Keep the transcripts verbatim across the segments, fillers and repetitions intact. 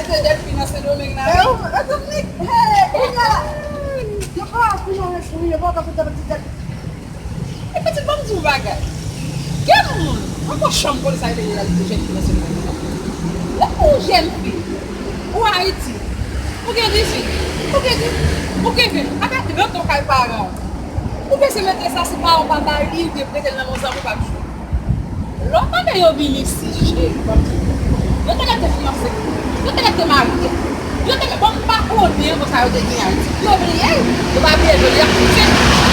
Se jèn fi nan Sendomeng la. Yo pa konnen, yo pa ka fè ti jèn. E pitit, ban m di w bagay. Gen moun, mwen pa janm konn sa rele reyalite jèn fi nan Sendomeng nan. Lè ou jèn fi, ou Ayiti, ou gen dizuit, ou gen dizuit, ou gen ven, apre trant an kay paran w, ou bezwen mete sa sou paran w pa ba li, ou gen prete l nan men yon zanmi w pa jwe. Lè w tande yo vin isi, cheri, ban m di w, yo te rete fiyanse, yo te rete marye, yo te, bon, m pa konnen konsa yo te gen Ayiti. Yo bliye l, yo pa bliye l, yo li ap pouse,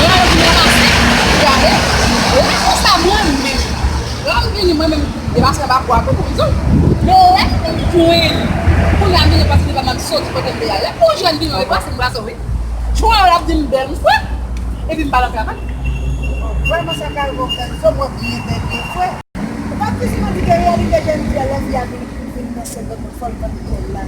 lè yo vin ranmase, yo ale. E konsa mwen menm, lè m vini, mwen menm, e pa se anba bwa tou pou m di w. Men lè m vin jwenn, kounye a m vini panse li pa m ap soti kote m te ale. Pou jèn vini, e pa se m brase w, wi. Jwenn l ap di m bèl, m frè. Epi m pa nan travay. Vrèman, sa ka rive w frè m, se w ap byen bèl, byen frè. Ou pa t jis mwen di ke reyalite jèn fi a, lè fi a vin, vin nan Sendomeng, fò l vann kò l la.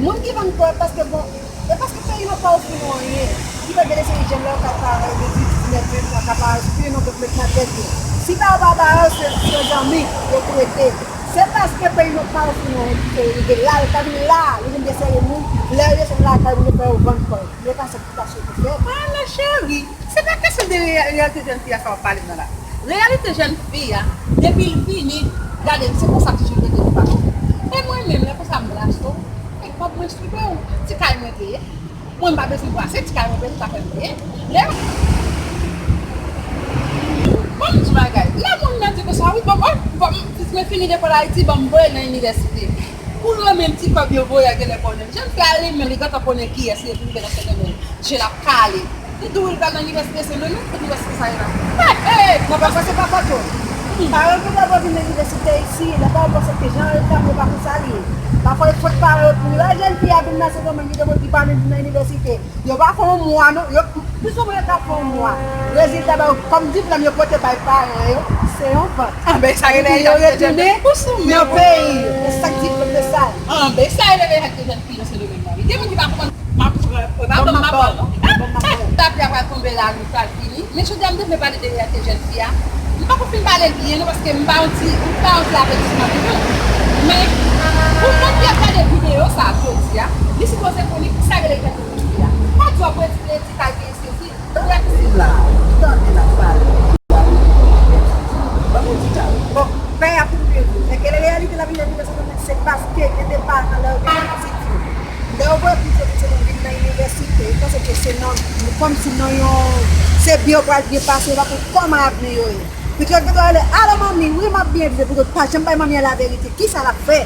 Moun ki vann kò l, paske bon, e paske peyi nou pa ofri nou anyen. Ki fè gen de seri jèn lè yo ka parèy de dizuit, diznèf, ven an, ka parèy sou pye nou, donk met nan tèt yo. Si pa yo pa parèy, se, se zanmi yo prete. Se paske peyi nou pa ofri nou anyen ki fè yo rive la, yo ta vin la, yo vin desere moun, lè yo desann lakay moun yo fè yo vann kò yo. Yo pa sa ki ta sou pou fè. Ah, men cheri, se pa kesyon de reya-, reyalite jèn fi a sa w ap pale m nan la. Reyalite jèn fi a, depi l vini, gade, se konsa ti jèn rete li pa. E mwen menm, lè konsa m rache w, e kòb mwen sou do w, ti kay mwen te ye. Mwen m pa bezwen brase, ti kay mwen bezwen pa fè m peye. Lè, ban m di bagay, lè moun nan di konsa, wi, ban m, ban m, mwen fini lekòl Ayiti, ban m voye l nan inivèsite. Pou yo menm ti kòb yo voye a genlè konnen. Jèn fi a li menm, li gentan konnen kiyès li ye, pou li vin nan Sendomeng. Je l ap kale. Li di w li pral nan inivèsite Sendomeng, inivèsite sa ye la. Hey, hey! Nan pa pase pa fòt yo. Paran yo ki fè yo vin nan inivèsite isi, lè paran yo panse ke jan yo t ap yo pa konsa li ye. Pafwa e fòt paran yo pou yo. Lè jèn fi a vin nan Sendomeng, li te mwen ki pa vin nan inivèsite. Yo pa fè yon mwa non. Yo, plis ou mwen yo t ap fè yon mwa. Rezilta ba yo, kòm diplòm yo pote bay paran yo, se yon vant. Anben sa rele yo retounen nan peyi. E sa k diplòm de sa? Anben sa rele reyalite jèn fi nan Sendomeng la. Gen moun ki pa konprann. M ap pran, e pa ban m ap ban. Tapi a pral tonbe la, nou pral fini. Men jodi a m te vle pale de reyalite jèn fi a. M pako fin pale l byen non, paske m ba yon ti, m ba yon ti avètisman tou non. Men pou moun ki ap gade videyo sa jodi a, li sipoze konnen kisa rele reyalite jèn fi a. Pa di w ap retire ti kay gen sezi. Tande la, tande la pale. Ban mwen di sa. Bon, pè a pou mwen di. Men ke reyalite la vin vin se paske gen de paran lè yo gen pitit yo. Lè yo voye pitit yo vin nan inivèsite, yo panse ke se nan, kòmsi nan yon, se byen yo pral byen pase, yo pa konn kòman avni yo ye. Pitit yo gentan rele, "Alo manmi, wi m ap byen viv," epi yo pa janm bay manmi an laverite. Kisa l ap fè?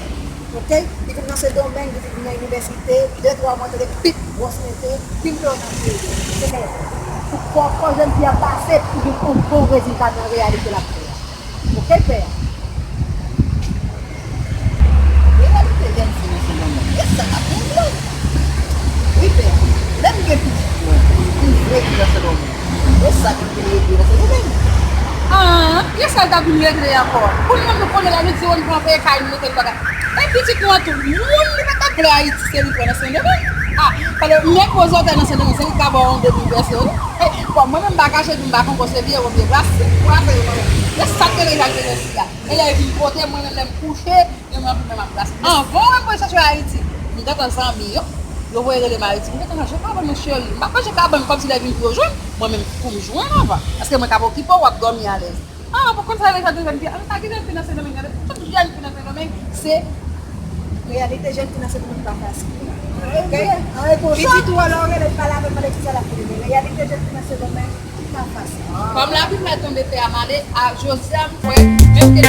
Oke? Li vin nan Sendomeng, li vin nan inivèsite, de twa mwa, tande pip, gwòs mete, vin fè yo nan pye yo. Se sa yo fè. Pou fò, fò jèn fi a pase pou gen yon bon rezilta nan reyalite l ap fè a. Oke, pè? Reyalite jèn fi nan Sendomeng, e sa k ap rive. Wi, pè. Lè m gen pitit mwen, m vle vin nan Sendomeng. E sa ki vin regle nan Sendomeng. Ah, e sa l t ap vin regle ankò? Kounye a nou konnen la, nou di w nou pran peye kay nou mete l bagay. E pitit nou an tou, moun li pa t ap vle Ayiti, se li pran nan Sendomeng. Ah, fale men kozotè nan Sendomeng, se li k ka ba w yon demi vèse, wi. E, bon, mwen menm m pa kache, m pa konn konsevye, ou vye brase, brase yo mwen menm. E sa k te reyalite jèn fi a. E lè vin kote mwen menm, lè m kouche, yo mwen pou mwen m ap brase. Anvan mwen mwen soti Ayiti, m gentan zanmi yo. Yo voye rele m Ayiti. M gentan ranje kabann mwen cheri. M ap ranje kabann kòmsi lè vin pou yo jwenn. Mwen menm pou m jwenn anvan. Paske mwen k ap okipe w, w ap dòmi alèz. Ah, pou konn sa rele jèn fi, an ta gen jèn fi nan Sendomeng, gade, tout jèn fi nan Sendomeng, se reyalite jèn fi nan Sendomeng pa fasil. Oke? Pitit ou an lè w rele l pale avè l, mande kisa l ap rele. Reyalite jèn fi nan Sendomeng pa fasil. Kòm lapli pral tonbe, pè a m ale, a jodi a m kwè, menm ke